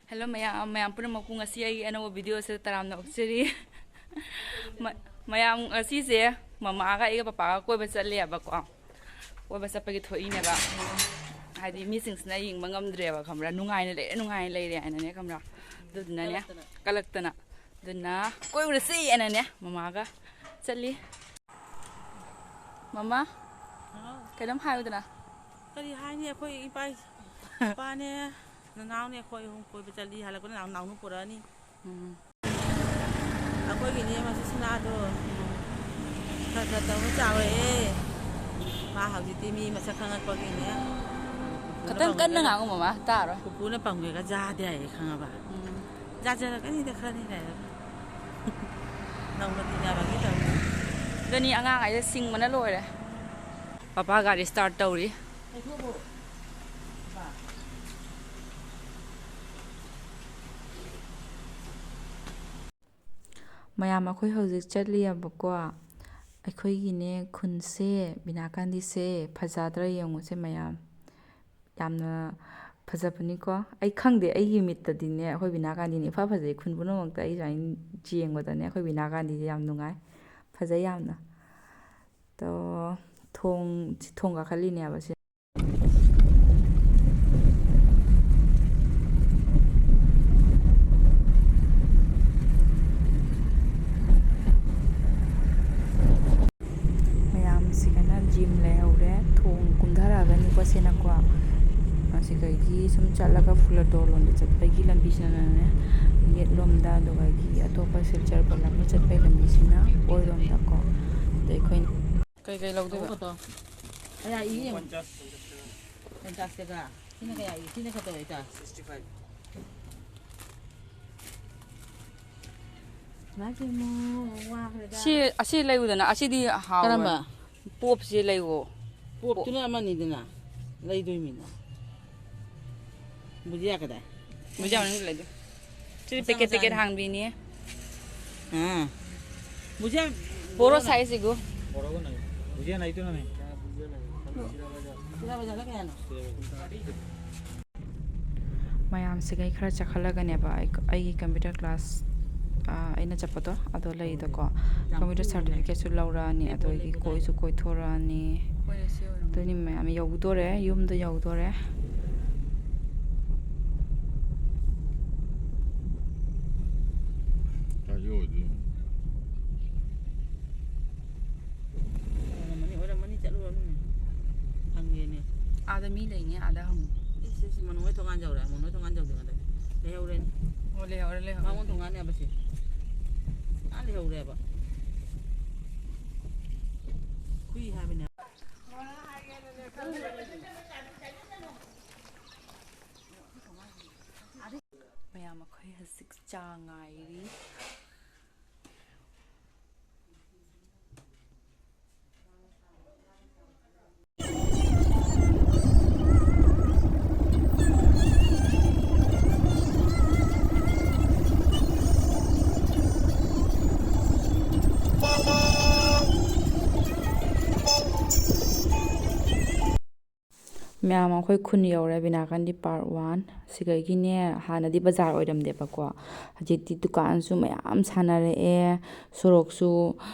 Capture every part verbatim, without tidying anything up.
Hello ꯃꯌꯥꯝ, ꯃꯌꯥꯝ ꯄꯨꯝꯅꯃꯛꯄꯨ ꯉꯁꯤ ꯑꯩꯒꯤ ꯑꯅꯧꯕ ꯚꯤꯗꯤꯑꯣꯁꯤꯗ ꯇꯔꯥꯝꯅ ꯑꯣꯛꯆꯔꯤ꯫ ꯃ-, ꯃꯌꯥꯝ, ꯉꯁꯤꯁꯦ ꯃꯃꯥꯒ ꯑꯩꯒ ꯄꯄꯥꯒ ꯀꯣꯏꯕ ꯆꯠꯂꯦꯕꯀꯣ꯫ ꯀꯣꯏꯕ ꯆꯠꯄꯒꯤ ꯊꯣꯛꯏꯅꯦꯕ꯫ ꯍꯥꯏꯗꯤ ꯃꯤꯁꯤꯡꯁꯤꯅ ꯌꯦꯡꯕ ꯉꯝꯗ꯭ꯔꯦꯕ, ꯈꯪꯕ꯭ꯔꯥ? ꯅꯨꯡꯉꯥꯏꯅ ꯂꯩꯔꯦ, ꯅꯨꯡꯉꯥꯏꯅ ꯂꯩꯔꯦ ꯍꯥꯏꯅꯅꯦ, ꯈꯪꯕ꯭ꯔꯥ? ꯑꯗꯨꯗꯨꯅꯅꯦ, ꯀꯂꯛꯇꯅ꯫ ꯀꯂꯛꯇꯅ꯫ ꯑꯗꯨꯅ ꯀꯣꯏꯔꯨꯔꯁꯤ ꯍꯥꯏꯅꯅꯦ ꯃꯃꯥꯒ ꯆꯠꯂꯤ꯫ ꯃꯃꯥ, ꯍꯥꯎ꯫ ꯀꯩꯅꯣꯝ ꯍꯥꯏꯌꯨꯗꯅ꯫ ꯀꯔꯤ ꯍꯥꯏꯅꯤ? ꯑꯩꯈꯣꯏ ꯏꯄꯥ, ꯏꯄꯥꯅꯦ, ꯅꯅꯥꯎꯅꯦ, ꯑꯩꯈꯣꯏ ꯑꯍꯨꯝ ꯀꯣꯏꯕ ꯆꯠꯂꯤ꯫ ꯍꯜꯂꯛꯄꯗ ꯅꯥꯎ-, ꯅꯥꯎꯅꯨ ꯄꯨꯔꯛꯑꯅꯤ꯫ ꯎꯝ꯫ ꯑꯩꯈꯣꯏꯒꯤꯅꯦ ꯃꯁꯤ ꯁꯅꯥꯗꯣ ꯈꯔ ꯈꯔ ꯇꯧꯔ ꯆꯥꯎꯔꯛꯑꯦ꯫ ꯃꯥ ꯍꯧꯖꯤꯛꯇꯤ ꯃꯤ ꯃꯁꯛ ꯈꯪꯉꯛꯄꯒꯤꯅꯦ꯫ ꯈꯇꯪ ꯀꯟꯅ ꯉꯥꯡꯉꯨ ꯃꯃꯥ, ꯇꯥꯔꯣꯏ꯫ ꯄꯨꯄꯨꯅ ꯄꯝꯒꯦꯒ ꯌꯥꯗꯦ ꯍꯥꯏꯌꯦ, ꯈꯪꯉꯕ? ꯎꯝ꯫ ꯌꯥꯖꯔꯛꯀꯅꯤꯗ ꯈꯔꯅꯤ ꯂꯩꯔꯒ꯫ ꯅꯧꯅ ꯇꯤꯟꯅꯕꯒꯤ ꯇꯧꯔꯤ꯫ ꯑꯗꯨꯅꯤ ꯑꯉꯥꯡ ꯍꯥꯏꯁꯦ ꯁꯤꯡꯕꯅ ꯂꯣꯏꯔꯦ꯫ ꯄꯄꯥ ꯒꯥꯔꯤ start ꯇꯧꯔꯤ꯫ ꯃꯌꯥꯝ, ꯑꯩꯈꯣꯏ ꯍꯧꯖꯤꯛ ꯆꯠꯂꯤꯑꯕꯀꯣ꯫ ꯑꯩꯈꯣꯏꯒꯤꯅꯦ ꯈꯨꯟꯁꯦ, ꯕꯤꯅꯥ ꯀꯥꯟꯗꯤꯁꯦ ꯐꯖꯗ꯭ꯔꯥ ꯌꯦꯡꯉꯨꯁꯦ ꯃꯌꯥꯝ꯫ ꯌꯥꯝꯅ ꯐꯖꯕꯅꯤꯀꯣ꯫ ꯑꯩ ꯈꯪꯗꯦ, ꯑꯩꯒꯤ ꯃꯤꯠꯇꯗꯤꯅꯦ ꯑꯩꯈꯣꯏ ꯕꯤꯅꯥ ꯀꯥꯟꯗꯤꯅ ꯏꯐ ꯐꯖꯩ꯫ ꯈꯨꯟ ꯄꯨꯝꯅꯃꯛꯇ ꯑꯩ ꯁꯨꯃꯥꯏꯅ ꯌꯦꯡꯕꯗꯅꯦ ꯑꯩꯈꯣꯏ ꯕꯤꯅꯥ ꯀꯥꯟꯗꯤꯁꯦ ꯌꯥꯝ ꯅꯨꯡꯉꯥꯏ, ꯐꯖꯩ ꯌꯥꯝꯅ꯫ ꯇꯣ, ꯊꯣꯡ, ꯁꯤ ꯊꯣꯡ ꯀꯥꯈꯠꯂꯤꯅꯦꯕ ꯁꯤ꯫ ꯃꯌꯥꯝꯁꯤꯒꯅ ꯖꯤꯝ ꯂꯩꯍꯧꯔꯦ꯫ ꯊꯣꯡ ꯀꯨꯝꯊꯔꯛꯑꯒꯅꯤꯀꯣ ꯁꯤꯅꯀꯣ꯫ ꯑꯁꯤꯗꯒꯤ ꯁꯨꯝ ꯆꯠꯂꯒ ꯐꯨꯂꯇꯣ ꯂꯣꯝꯗ ꯆꯠꯄꯒꯤ ꯂꯝꯕꯤꯁꯤꯅꯅꯦ ꯌꯦꯠꯂꯣꯝꯗ, ꯑꯗꯨꯗꯒꯤ ꯑꯇꯣꯞꯄ ꯁꯤꯜꯆꯔ ꯄꯣꯂꯝꯗ ꯆꯠꯄꯒꯤ ꯂꯝꯕꯤꯁꯤꯅ ꯑꯣꯏꯔꯣꯝꯗꯀꯣ꯫ ꯑꯗ ꯑꯩꯈꯣꯏꯅ ꯀꯩꯀꯩ ꯂꯧꯗꯣꯏꯕ? ꯀꯌꯥ ꯏ ꯌꯦꯡꯉꯨ꯫ ꯄꯟꯆꯥꯁ ꯇꯒ꯫ ꯁꯤꯅ ꯀꯌꯥ ꯏ? ꯁꯤꯅ ꯀꯩꯗꯧ ꯑꯣꯏꯇꯥ? ꯁꯤ, ꯑꯁꯤ ꯂꯩꯌꯨꯗꯅ, ꯑꯁꯤꯗꯤ ꯍꯥꯎꯕꯅꯤ꯫ ꯀꯔꯝꯕ? ꯄꯣꯞꯁꯤ ꯂꯩꯌꯣ꯫ ꯄꯣꯞꯇꯨꯅ ꯑꯃꯅꯤꯗꯅ꯫ ꯂꯩꯗꯣꯏꯃꯤꯅ꯫ ꯕꯨꯖꯤꯌꯥ ꯀꯗꯥꯏ? ꯕꯨꯖꯤꯌꯥ ꯃꯅꯨꯡꯗ ꯂꯩꯗꯣꯏ꯫ ꯁꯤꯗꯤ ꯃꯆꯥ ꯄꯦꯀꯦꯠ ꯄꯦꯀꯦꯠ ꯃꯆꯥꯅꯤ꯫ ꯍꯥꯡꯕꯤꯅꯤ꯫ ꯑꯥ꯫ ꯕꯨꯖꯤꯌꯥ ꯕꯣꯔꯣ ꯕꯣꯔꯣꯅ꯫ ꯁꯥꯏꯖꯁꯤꯒꯨ꯫ ꯁꯤꯗ ꯕꯖꯥꯔꯗ ꯀꯌꯥꯅꯣ? ꯃꯌꯥꯝꯁꯤꯒꯩ ꯈꯔ ꯆꯠꯈꯠꯂꯒꯅꯦꯕ ꯑꯩ, ꯑꯩꯒꯤ computer class, ꯑꯥ, ꯑꯩꯅ ꯆꯠꯄꯗꯣ ꯑꯗꯣ ꯂꯩꯗꯣꯀꯣ꯫ Computer certificateꯁꯨ ꯂꯧꯔꯛꯑꯅꯤ, ꯑꯗꯒꯤ ꯀꯣꯏꯁꯨ ꯀꯣꯏꯊꯣꯔꯛꯑꯅꯤ꯫ ꯑꯗꯨꯅꯤ ꯃꯌꯥꯝ ꯌꯧꯗꯣꯔꯦ, ꯌꯨꯝꯗ ꯌꯧꯗꯣꯔꯦ꯫ ꯀꯥꯏ ꯌꯧꯗꯣꯏꯅꯣ? ꯑꯣꯏꯔꯝꯃꯅꯤ, ꯑꯣꯏꯔꯝꯃꯅꯤ, ꯆꯠꯂꯨꯔꯅꯨꯅꯦ꯫ ꯍꯪꯒꯦꯅꯦ꯫ ꯑꯥꯗ ꯃꯤ ꯂꯩꯅꯦ, ꯑꯥꯗ ꯍꯪꯉꯨ꯫ ꯏꯁ, ꯏꯁ, ꯃꯅꯨꯡ ꯍꯣꯏ ꯊꯣꯡꯒꯥꯟ ꯌꯧꯔꯦ, ꯃꯅꯨꯡ ꯍꯣꯏ ꯊꯣꯡꯒꯥꯟ ꯌꯧꯗ꯭ꯔꯤꯉꯩꯗ ꯂꯩꯍꯧꯔꯦꯅꯦ꯫ ꯑꯣ, ꯂꯩꯍꯧꯔꯦ, ꯂꯩꯍꯧꯔꯦ꯫ ꯃꯉꯣꯟ ꯊꯣꯡꯒꯥꯟꯅꯦꯕ ꯁꯤ꯫ ꯑꯥ, ꯂꯩꯍꯧꯔꯦꯕ꯫ ꯍꯨꯏ ꯍꯥꯏꯕꯅꯦ꯫ ꯃꯌꯥꯝ, ꯑꯩꯈꯣꯏ ꯍꯧꯖꯤꯛ ꯆꯥ ꯉꯥꯏꯔꯤ꯫ ꯃꯌꯥꯝ, ꯑꯩꯈꯣꯏ ꯈꯨꯟ ꯌꯧꯔꯦ, ꯕꯤꯅꯥꯀꯥꯟꯗꯤ part one꯫ ꯁꯤꯗꯒꯤꯅꯦ, ꯍꯥꯟꯅꯗꯤ ꯕꯖꯥꯔ ꯑꯣꯏꯔꯝꯗꯦꯕꯀꯣ, ꯍꯧꯖꯤꯛꯇꯤ ꯗꯨꯀꯥꯟꯁꯨ ꯃꯌꯥꯝ ꯁꯥꯟꯅꯔꯛꯑꯦ, ꯁꯣꯔꯣꯛꯁꯨ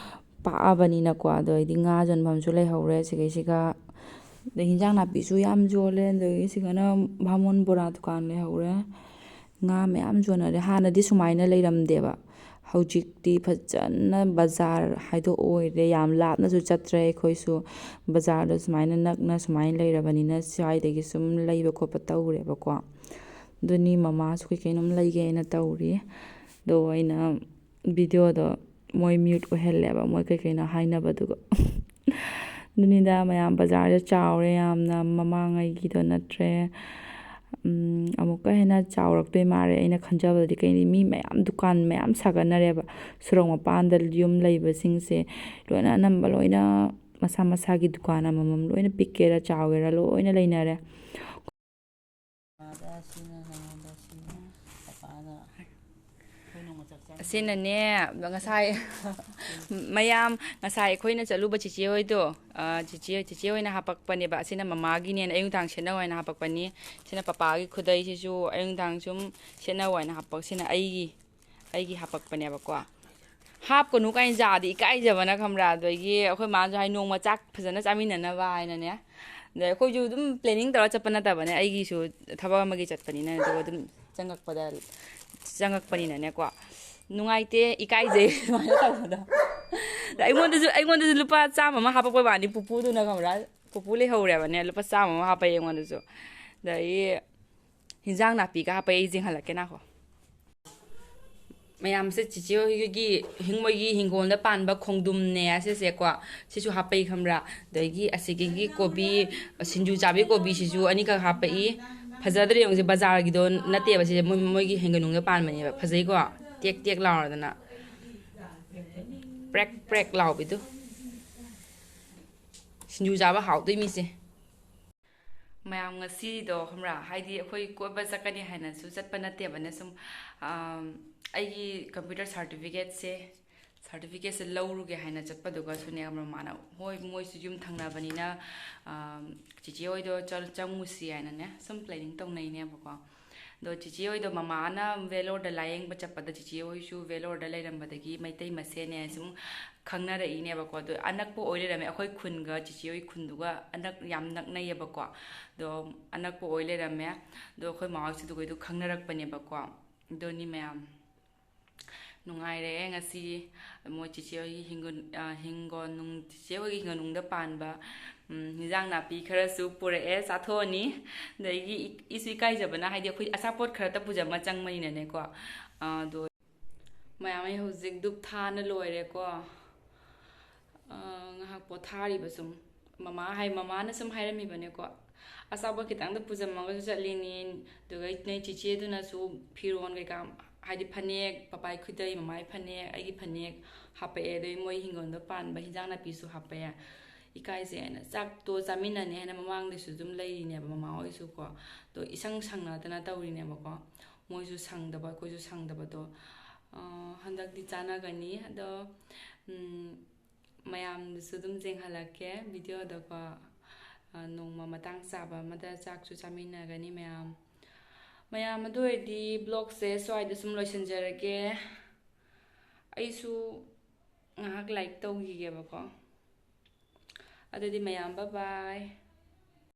ꯄꯥꯛꯑꯕꯅꯤꯅꯀꯣ꯫ ꯑꯗꯣ ꯑꯩꯗꯤ ꯉꯥ ꯌꯣꯟꯐꯝꯁꯨ ꯂꯩꯍꯧꯔꯦ ꯁꯤꯒꯩꯁꯤꯒ, ꯑꯗꯩ ꯍꯤꯟꯖꯥꯡ ꯅꯥꯄꯤꯁꯨ ꯌꯥꯝ ꯌꯣꯜꯂꯦ꯫ ꯑꯗꯒꯤ ꯁꯤꯒꯅ ꯕꯥꯃꯣꯟ ꯕꯣꯔꯥ ꯗꯨꯀꯥꯟ ꯂꯩꯍꯧꯔꯦ꯫ ꯉꯥ ꯃꯌꯥꯝ ꯌꯣꯟꯅꯔꯦ꯫ ꯍꯥꯟꯅꯗꯤ ꯁꯨꯃꯥꯏꯅ ꯂꯩꯔꯝꯗꯦꯕ꯫ ꯍꯧꯖꯤꯛꯇꯤ ꯐꯖꯅ ꯕꯖꯥꯔ ꯍꯥꯏꯗꯣ ꯑꯣꯏꯔꯦ꯫ ꯌꯥꯝ ꯂꯥꯞꯅꯁꯨ ꯆꯠꯇ꯭ꯔꯦ ꯑꯩꯈꯣꯏꯁꯨ꯫ ꯕꯖꯥꯔꯗꯣ ꯁꯨꯃꯥꯏꯅ ꯅꯛꯅ ꯁꯨꯃꯥꯏꯅ ꯂꯩꯔꯕꯅꯤꯅ ꯁ꯭ꯋꯥꯏꯗꯒꯤ ꯁꯨꯝ ꯂꯩꯕ ꯈꯣꯠꯄ ꯇꯧꯔꯦꯕꯀꯣ꯫ ꯑꯗꯨꯅꯤ ꯃꯃꯥꯁꯨ ꯀꯩ ꯀꯩꯅꯣꯝ ꯂꯩꯒꯦꯅ ꯇꯧꯔꯤ꯫ ꯑꯗꯣ ꯑꯩꯅ videoꯗꯣ ꯃꯣꯏ mute ꯑꯣꯏꯍꯜꯂꯦꯕ, ꯃꯣꯏ ꯀꯩ ꯀꯩꯅꯣ ꯍꯥꯏꯅꯕꯗꯨꯒ꯫ ꯑꯗꯨꯅꯤꯗ ꯃꯌꯥꯝ, ꯕꯖꯥꯔꯁꯦ ꯆꯥꯎꯔꯦ ꯌꯥꯝꯅ, ꯃꯃꯥꯡꯉꯩꯒꯤꯗꯣ ꯅꯠꯇ꯭ꯔꯦ꯫ ꯎꯝ, ꯑꯃꯨꯛꯀ ꯍꯦꯟꯅ ꯆꯥꯎꯔꯛꯇꯣꯏ ꯃꯥꯜꯂꯦ ꯑꯩꯅ ꯈꯟꯖꯕꯗꯗꯤ꯫ ꯀꯩꯅꯤ, ꯃꯤ ꯃꯌꯥꯝ, ꯗꯨꯀꯥꯟ ꯃꯌꯥꯝ ꯁꯥꯒꯠꯅꯔꯦꯕ꯫ ꯁꯣꯔꯣꯛ ꯃꯄꯥꯟꯗ ꯌꯨꯝ ꯂꯩꯕꯁꯤꯡꯁꯦ ꯂꯣꯏꯅ, ꯑꯅꯝꯕ ꯂꯣꯏꯅ ꯃꯁꯥ ꯃꯁꯥꯒꯤ ꯗꯨꯀꯥꯟ ꯑꯃꯃꯝ ꯂꯣꯏꯅ ꯄꯤꯛꯀꯦꯔꯥ ꯆꯥꯎꯒꯦꯔꯥ ꯂꯣꯏꯅ ꯂꯩꯅꯔꯦ꯫ ꯄꯥꯗ ꯁꯤꯅ ꯅꯉꯣꯟꯗ ꯁꯤꯅ ꯄꯄꯥꯗ ꯑꯩꯈꯣꯏ ꯅꯣꯡꯃ ꯑꯁꯤꯅꯅꯦ, ꯉꯁꯥꯏ ꯃꯌꯥꯝ, ꯉꯁꯥꯏ ꯑꯩꯈꯣꯏꯅ ꯆꯠꯂꯨꯕ ꯆꯤꯆꯦ ꯍꯣꯏꯗꯣ, ꯑ, ꯆꯤꯆꯦ, ꯆꯤꯆꯦ ꯍꯣꯏꯅ ꯍꯥꯄꯛꯄꯅꯦꯕ꯫ ꯑꯁꯤꯅ ꯃꯃꯥꯒꯤꯅꯦꯅ ꯑꯌꯨꯛ ꯅꯨꯡꯗꯥꯡ ꯁꯦꯠꯅꯧ ꯍꯥꯏꯅ ꯍꯥꯄꯛꯄꯅꯤ꯫ ꯁꯤꯅ ꯄꯄꯥꯒꯤ ꯈꯨꯗꯩꯁꯤꯁꯨ ꯑꯌꯨꯛ ꯅꯨꯡꯗꯥꯡ ꯁꯨꯝ ꯁꯦꯠꯅꯧ ꯍꯥꯏꯅ ꯍꯥꯄꯛ-, ꯁꯤꯅ ꯑꯩꯒꯤ, ꯑꯩꯒꯤ ꯍꯥꯄꯛꯄꯅꯦꯕꯀꯣ꯫ ꯍꯥꯞꯀꯅꯨ ꯀꯥꯏꯅ ꯖꯥꯗꯤ ꯏꯀꯥꯏꯖꯕꯅ ꯈꯪꯕ꯭ꯔꯥ? ꯑꯗꯒꯤ ꯑꯩꯈꯣꯏ ꯃꯥꯅꯁꯨ ꯍꯥꯏ, "ꯅꯣꯡꯃ ꯆꯥꯛ ꯐꯖꯅ ꯆꯥꯃꯤꯟꯅꯅꯕ" ꯍꯥꯏꯅꯅꯦ꯫ ꯑꯗ ꯑꯩꯈꯣꯏꯁꯨ ꯑꯗꯨꯝ planning ꯇꯧꯔ ꯆꯠꯄ ꯅꯠꯇꯕꯅꯦ, ꯑꯩꯒꯤꯁꯨ ꯊꯕꯛ ꯑꯃꯒꯤ ꯆꯠꯄꯅꯤꯅ, ꯑꯗꯨꯒ ꯑꯗꯨꯝ ꯆꯪꯉꯛꯄꯗ, ꯆꯪꯉꯛꯄꯅꯤꯅꯅꯦꯀꯣ꯫ ꯅꯨꯡꯉꯥꯏꯇꯦ, ꯏꯀꯥꯏꯖꯩ ꯁꯨꯃꯥꯏꯅ ꯇꯧꯕꯗꯣ꯫ ꯑꯗ ꯑꯩꯉꯣꯟꯗꯁꯨ, ꯑꯩꯉꯣꯟꯗꯁꯨ ꯂꯨꯄꯥ ꯆꯥꯝꯃ ꯑꯃ ꯍꯥꯄꯛꯄꯩ ꯋꯥꯅꯤ, ꯄꯨꯄꯨꯗꯨꯅ ꯈꯪꯕ꯭ꯔꯥ? ꯄꯨꯄꯨ ꯂꯩꯍꯧꯔꯦꯕꯅꯦ, ꯂꯨꯄꯥ ꯆꯥꯝꯃ ꯑꯃ ꯍꯥꯄꯛꯑꯦ ꯑꯩꯉꯣꯟꯗꯁꯨ꯫ ꯑꯗꯒꯤ ꯍꯤꯟꯖꯥꯡ ꯅꯥꯄꯤꯒ ꯍꯥꯄꯛꯑꯦ, ꯑꯩ ꯌꯦꯡꯍꯜꯂꯛꯀꯦ ꯉꯥꯏꯈꯣ꯫ ꯃꯌꯥꯝꯁꯦ ꯆꯤꯆꯦ ꯍꯣꯏꯒꯤ ꯍꯤꯡ-, ꯃꯣꯏꯒꯤ ꯍꯤꯡꯒꯣꯜꯗ ꯄꯥꯟꯕ ꯈꯣꯡꯗꯨꯝꯅꯦ ꯑꯁꯤꯁꯦꯀꯣ, ꯁꯤꯁꯨ ꯍꯥꯞꯄꯛꯏ ꯈꯪꯕ꯭ꯔꯥ? ꯑꯗꯒꯤ ꯑꯁꯤꯒꯤ ꯀꯣꯕꯤ, ꯁꯤꯡꯖꯨ ꯆꯥꯕꯤ ꯀꯣꯕꯤꯁꯤꯁꯨ ꯑꯅꯤꯈꯛ ꯍꯥꯞꯄꯛꯏ꯫ ꯐꯖꯗ꯭ꯔꯦ ꯌꯦꯡꯉꯨꯁꯦ, ꯕꯖꯥꯔꯒꯤꯗꯣ ꯅꯠꯇꯦꯕ ꯁꯤꯁꯦ, ꯃꯣꯏ, ꯃꯣꯏꯒꯤ ꯍꯤꯡꯒꯣꯜꯅꯨꯡꯗ ꯄꯥꯟꯕꯅꯦꯕ꯫ ꯐꯖꯩꯀꯣ, ꯇꯦꯛ ꯇꯦꯛ ꯂꯥꯎꯔꯗꯅ, ꯄ꯭ꯔꯦꯛ ꯄ꯭ꯔꯦꯛ ꯂꯥꯎꯕꯤꯗꯨ꯫ ꯁꯤꯡꯖꯨ ꯆꯥꯕ ꯍꯥꯎꯗꯣꯏ ꯃꯤꯁꯦ꯫ ꯃꯌꯥꯝ ꯉꯁꯤꯗꯣ ꯈꯪꯕ꯭ꯔꯥ, ꯍꯥꯏꯗꯤ ꯑꯩꯈꯣꯏ ꯀꯣꯏꯕ ꯆꯠꯀꯅꯤ ꯍꯥꯏꯅꯁꯨ ꯆꯠꯄ ꯅꯠꯇꯦꯕꯅ, ꯁꯨꯝ, ꯑꯝ, ꯑꯩꯒꯤ computer certificate ꯁꯦ, certificate ꯁꯦ ꯂꯧꯔꯨꯒꯦ ꯍꯥꯏꯅ ꯆꯠꯄꯗꯨꯒꯁꯨꯅꯦ ꯈꯪꯕ꯭ꯔꯥ, ꯃꯥꯅ, "ꯍꯣꯏ, ꯃꯣꯏꯁꯨ ꯌꯨꯝ ꯊꯪꯅꯕꯅꯤꯅ, ꯑꯝ, ꯆꯤꯆꯦ ꯍꯣꯏꯗꯣ ꯆꯠ-, ꯆꯪꯉꯨꯁꯤ" ꯍꯥꯏꯅꯅꯦ ꯁꯨꯝ planning ꯇꯧꯅꯩꯅꯦꯕꯀꯣ꯫ ꯑꯗꯣ ꯆꯤꯆꯦ ꯍꯣꯏꯗꯣ ꯃꯃꯥꯅ ꯕꯦꯂꯣꯔꯗ ꯂꯥꯌꯦꯡꯕ ꯆꯠꯄꯗ ꯆꯤꯆꯦ ꯍꯣꯏꯁꯨ ꯕꯦꯂꯣꯔꯗ ꯂꯩꯔꯝꯕꯗꯒꯤ ꯃꯩꯇꯩ ꯃꯁꯦꯟꯅꯦ ꯁꯨꯝ ꯈꯪꯅꯔꯛꯏꯅꯦꯕꯀꯣ꯫ ꯑꯗꯣ ꯑꯅꯛꯄ ꯑꯣꯏ ꯂꯩꯔꯝꯃꯦ, ꯑꯩꯈꯣꯏ ꯈꯨꯟꯒ ꯆꯤꯆꯦ ꯍꯣꯏ ꯈꯨꯟꯗꯨꯒ ꯑꯅꯛ-, ꯌꯥꯝ ꯅꯛꯅꯩꯌꯦꯕꯀꯣ꯫ ꯑꯗꯣ ꯑꯅꯛꯄ ꯑꯣꯏ ꯂꯩꯔꯝꯃꯦ꯫ ꯑꯗꯣ ꯑꯩꯈꯣꯏ ꯃꯥ ꯍꯣꯏꯁꯨ ꯑꯗꯨꯒꯩꯗꯣ ꯈꯪꯅꯔꯛꯄꯅꯦꯕꯀꯣ꯫ ꯑꯗꯨꯅꯤ ꯃꯌꯥꯝ꯫ ꯅꯨꯡꯉꯥꯏꯔꯦ ꯉꯁꯤ꯫ ꯃꯣꯏ ꯆꯤꯆꯦ ꯍꯣꯏꯒꯤ ꯍꯤꯡꯒꯣꯜ, ꯑ, ꯍꯤꯡꯒꯣꯜ ꯅꯨꯡ, ꯆꯤꯆꯦ ꯍꯣꯏꯒꯤ ꯍꯤꯡꯒꯣꯜꯅꯨꯡꯗ ꯄꯥꯟꯕ, ꯎꯝ, ꯍꯤꯟꯖꯥꯡ ꯅꯥꯄꯤ ꯈꯔꯁꯨ ꯄꯨꯔꯛꯑꯦ, ꯆꯥꯊꯣꯛꯑꯅꯤ꯫ ꯑꯗꯒꯤ ꯏ-, ꯏꯁꯨ ꯏꯀꯥꯏꯖꯕꯅ, ꯍꯥꯏꯗꯤ ꯑꯩꯈꯣꯏ ꯑꯆꯥꯄꯣꯠ ꯈꯔꯇ ꯄꯨꯖꯕ ꯆꯪꯕꯅꯤꯅꯅꯦꯀꯣ꯫ ꯑ, ꯑꯗꯣ ꯃꯌꯥꯝ, ꯑꯩ ꯍꯧꯖꯤꯛ ꯙꯨꯞ ꯊꯥꯅ ꯂꯣꯏꯔꯦꯀꯣ꯫ ꯑ, ꯉꯥꯏꯍꯥꯛ ꯄꯣꯊꯥꯔꯤꯕ ꯁꯨꯝ꯫ ꯃꯃꯥ ꯍꯥꯏ, ꯃꯃꯥꯅ ꯁꯨꯝ ꯍꯥꯏꯔꯝꯃꯤꯕꯅꯦꯀꯣ, "ꯑꯆꯥꯄꯣꯠ ꯈꯤꯇꯪꯗ ꯄꯨꯖꯝꯃꯒꯁꯨ ꯆꯠꯂꯤꯅꯤ, ꯑꯗꯨꯒ ꯅꯣꯏ ꯆꯤꯆꯦꯗꯨꯅꯁꯨ ꯐꯤꯔꯣꯟ ꯀꯩꯀꯥ, ꯍꯥꯏꯗꯤ ꯐꯅꯦꯛ, ꯄꯄꯥꯏ ꯈꯨꯗꯩ, ꯃꯃꯥꯏ ꯐꯅꯦꯛ, ꯑꯩꯒꯤ ꯐꯅꯦꯛ ꯍꯥꯞꯄꯛꯑꯦ, ꯑꯗꯩ ꯃꯣꯏ ꯍꯤꯡꯒꯣꯜꯗ ꯄꯥꯟꯕ ꯍꯤꯟꯖꯥꯡ ꯅꯥꯄꯤꯁꯨ ꯍꯥꯞꯄꯛꯑꯦ꯫ ꯏꯀꯥꯏꯖꯩ" ꯍꯥꯏꯅ, ꯆꯥꯛꯇꯣ ꯆꯥꯃꯤꯟꯅꯅꯤ ꯍꯥꯏꯅ ꯃꯃꯥꯡꯗꯩꯁꯨ ꯑꯗꯨꯝ ꯂꯩꯔꯤꯅꯦꯕ ꯃꯃꯥ ꯍꯣꯏꯁꯨꯀꯣ꯫ ꯑꯗꯣ ꯏꯁꯪ ꯁꯪꯅꯗꯅ ꯇꯧꯔꯤꯅꯦꯕꯀꯣ꯫ ꯃꯣꯏꯁꯨ ꯁꯪꯗꯕ, ꯑꯩꯈꯣꯏꯁꯨ ꯁꯪꯗꯕꯗꯣ, ꯑ, ꯍꯟꯗꯛꯇꯤ ꯆꯥꯟꯅꯒꯅꯤ꯫ ꯑꯗꯣ, ꯎꯝ, ꯃꯌꯥꯝꯗꯁꯨ ꯑꯗꯨꯝ ꯌꯦꯡꯍꯜꯂꯛꯀꯦ videoꯗꯀꯣ꯫ ꯑ, ꯅꯣꯡꯃ ꯃꯇꯥꯡ ꯆꯥꯕ ꯑꯃꯗ ꯆꯥꯛꯁꯨ ꯆꯥꯃꯤꯟꯅꯒꯅꯤ ꯃꯌꯥꯝ꯫ ꯃꯌꯥꯝ, ꯑꯗꯨ ꯑꯣꯏꯔꯗꯤ vlogꯁꯦ ꯁ꯭ꯋꯥꯏꯗ ꯁꯨꯝ ꯂꯣꯏꯁꯤꯟꯖꯔꯒꯦ꯫ ꯑꯩꯁꯨ ꯉꯥꯏꯍꯥꯛ ꯂꯥꯏꯔꯤꯛ ꯇꯧꯈꯤꯒꯦꯕꯀꯣ꯫ ꯑꯗꯨꯗꯤ ꯃꯌꯥꯝ, bye bye꯫